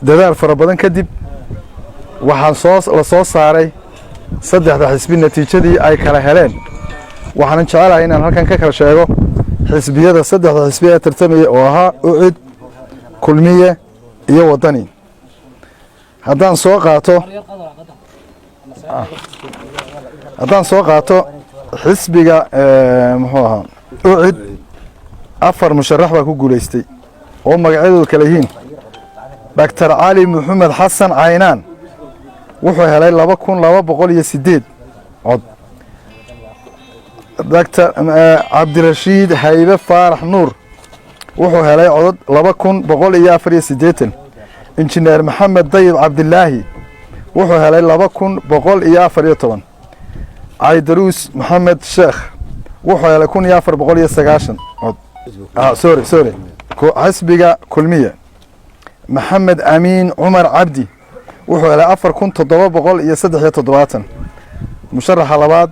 Dadaal fara badan kadib, waxaan soo la soo saaray saddexda xisbi natiijadii ay kala heleen. Waxaanan jecelahay inaan halkan ka kala sheego xisbiyada, saddexda xisbi ee tartamaya oo ahaa UCID, Kulmiye iyo Wadani. Haddaan soo qaato xisbiga, muxuu ahaa, UCID, afar musharax baa ku guulaystay oo magacyadoodu kala yihiin: Dhaktar Cali Maxamed Xasan Caynaan wuxuu helay 2208 cod, Doctor Cabdirashiid Haybe Faarax Nuur wuxuu helay codod 2184, Injineer Maxamed Dayib Cabdilaahi wuxuu helay 2114, Caydaruus Maxamed Sheekh wuxuu helay 1490 cod. Sorry, sorry, xisbiga Kulmiye, Maxamed Amiin Cumar Cabdi wuxuu helay 4773. Musharaxa labaad,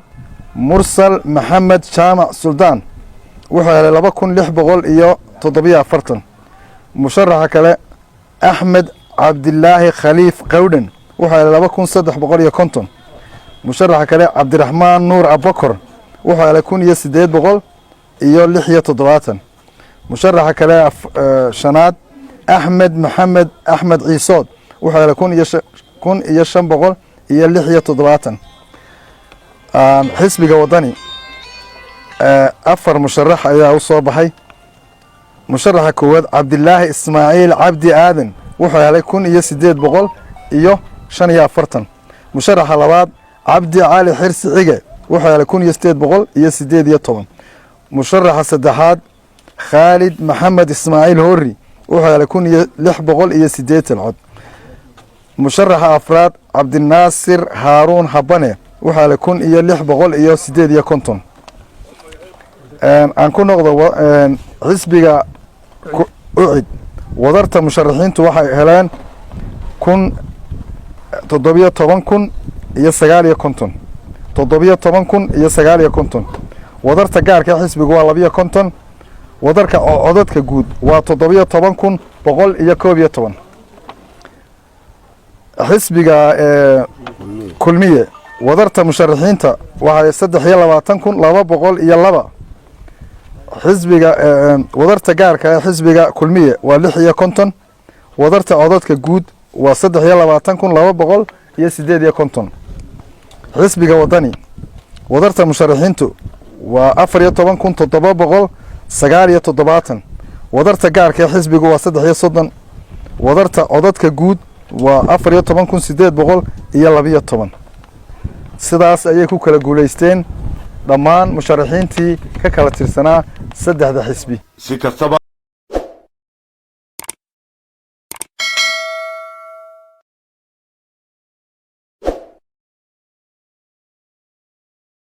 Mursal Maxamed Jaamac Suldaan, wuxuu helay 2647. Musharaxa kale, Axmed Cabdilaahi Khaliif Qawdhan, wuxuu helay 2350. Musharaxa kale, Cabdiraxmaan Nuur Abakor, wuxuu helay 1876. Musharaxa kale shanaad, Axmed Maxamed Axmed Ciisood, wuxuu helay 1576. Xisbiga Wadani, afar musharax ayaa u soo baxay. Musharaxa koowaad, Cabdilaahi Ismaaciil Cabdi Aadan, wuxuu helay 1845. Musharaxa labaad, Cabdi Cali Xirsi Cige, wuxuu helay 1818. Musharaxa saddexaad, Khaalid Maxamed Ismaaciil Hori, wuxuu helay 1680 cod. Musharaxa afraad, Cabdinaasir Haaruun Habane, wuxuu helay 1658. Aan ku noqdo xisbiga UCID. Wadarta musharaxiintu waxay heleen 17059, 17059. Wadarta gaarka xisbigu waa 52. Wadarka codadka guud waa 17111. Xisbiga Kulmiye, wadarta musharaxiinta waxay 223,202. Xisbiga, wadarta gaarka ee xisbiga Kulmiye waa 56. Wadarta codadka guud waa 223,258. Xisbiga Wadani, wadarta musharaxiintu waa 14779. Wadarta gaarka ee xisbigu waa 33. Wadarta codadka guud waa 14812. Sidaas ayay ku kala guulaysteen dhammaan musharaxiintii ka kala tirsanaa saddexda xisbi. Si kastaba.